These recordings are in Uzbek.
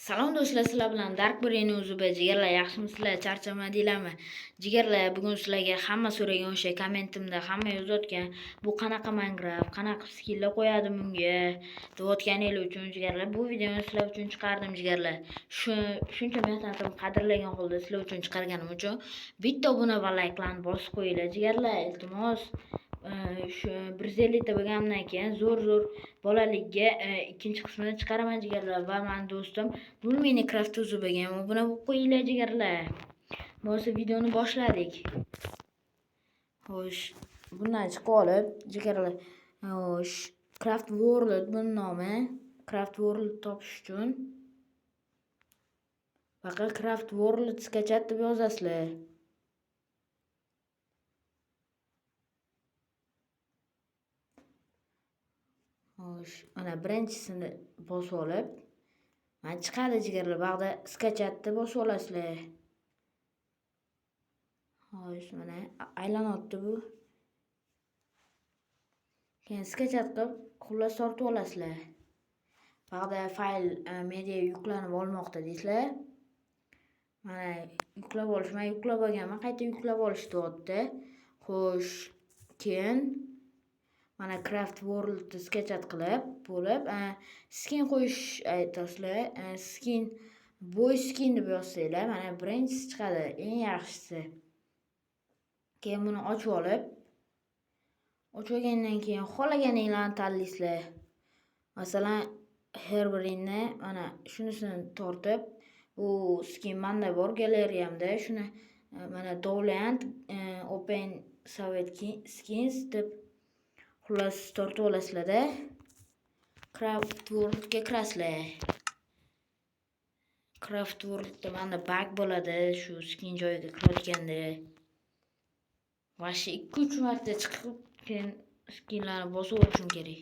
Salom do'stlar, sizlar bilan Dark Brain o'zi. Jigarlar, yaxshimisizlar, charchamadinglarmi? Jigarlar, bugun sizlarga hamma so'ragan o'sha kommentimda hamma yozayotgan bu qanaqa Minecraft, qanaqa skinlar qo'yadi bunga deyotganinglar uchun jigarlar, bu videoni sizlar uchun chiqardim jigarlar. Shuncha mehnatimni qadrlagan holda sizlar uchun chiqarganim uchun bitta obuna va layklarni bosib qo'yinglar jigarlar, iltimos. Shu 150 ta bo'lganimdan keyin zo'r-zo'r bolalikka ikkinchi qismini chiqaraman jigarlar va mani do'stim Nul Minecraft o'ziga ham obuna bo'lib qo'yinglar jigarlar. Bo'lsa videoni boshladik. Xo'sh, bundan chiqib olib jigarlar, xo'sh, Craft World buni nomi. Craft World topish uchun faqat Craft World skachat deb yozasizlar. Xo'sh, mana birinchisini bosib olib, mana chiqadi jigarlar, bag'da skachatni bosib olasizlar. Xo'sh, mana aylanyapti bu. Keyin skachat qilib, xullas tortib olasizlar. Bag'da fayl media yuklanib olmoqda deysizlar. Mana yuklab olish, men yuklab olganman, qayta yuklab olish deyapti. Xo'sh, keyin mana Craft Worldni skachat qilib bo'lib, skin qo'yish aytasizlar, skin boy skin deb yozsanglar, mana birinchisi chiqadi, eng yaxshisi. Keyin buni ochib olib, ochib olgandan keyin xohlaganinglarni tanlaysizlar. Masalan, her birini mana shunisini tortib, bu skin menda bor galereyamda, shuni mana Dowland Open Soviet Skins deb xullas tortib olasizlarda. Craft Worldga kirasizlar. Craft Worldda mana bug bo'ladi shu skin joyiga kirayotganda. Vashi 2-3 marta chiqib keyin skinlarni bosib olishim kerak.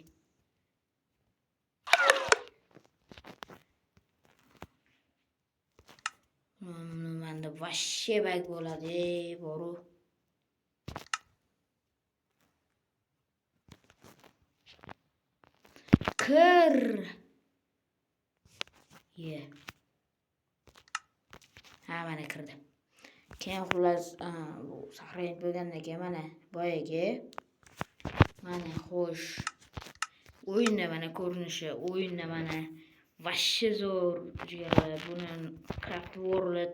Menda vashi bug bo'ladi, boru. Kir. Ye. Ha, mana kirdi. Keyin xullas, bu saqlanib bo'lgandan keyin mana boyagi mana xo'sh o'yinda mana ko'rinishi, o'yinda mana vashshe zo'r jigarlar, buni Craft World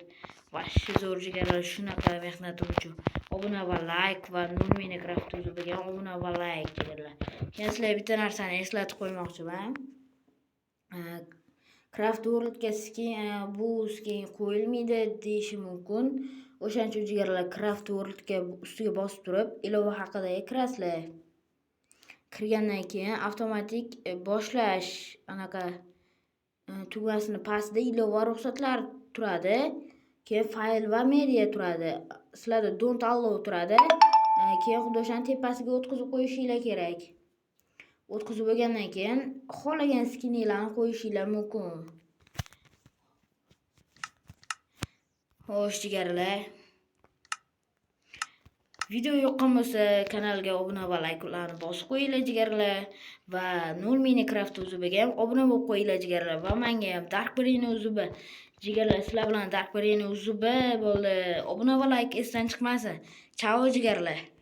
vashshe zo'r jigarlar, shunaqa mehnatim uchun obuna va like va Nul Minecraft o'ziga obuna va like jigarlar. Keyin sizlarga bitta narsani eslatib qo'ymoqchiman. Craft Worldga skin, bu skin qo'yilmaydi deyishi mumkin. O'shaning uchun jigarlar Craft Worldga ustiga bosib turib, ilova haqida kirasizlar. Kirgandan keyin avtomatik boshlash anaqa tugmasini pastida ilova ruxsatlar turadi. Keyin fayl va media turadi. Sizlarda don't allow turadi. Keyin xuddi o'shani tepasiga o'tkazib qo'yishinglar kerak. O'tkazib bo'lgandan keyin xohlagan skininglarni qo'yishinglar mumkin. Xo'sh jigarlar. Video yoqqan bo'lsa kanalga obuna va likelarni bosib qo'yinglar jigarlar va Nul Minecraft o'ziga ham obuna bo'lib qo'yinglar jigarlar va menga ham Dark Brain o'ziga jigarlar, sizlar bilan Dark Brain o'ziga bo'ldi. Obuna va like esdan chiqmasin. Chao jigarlar.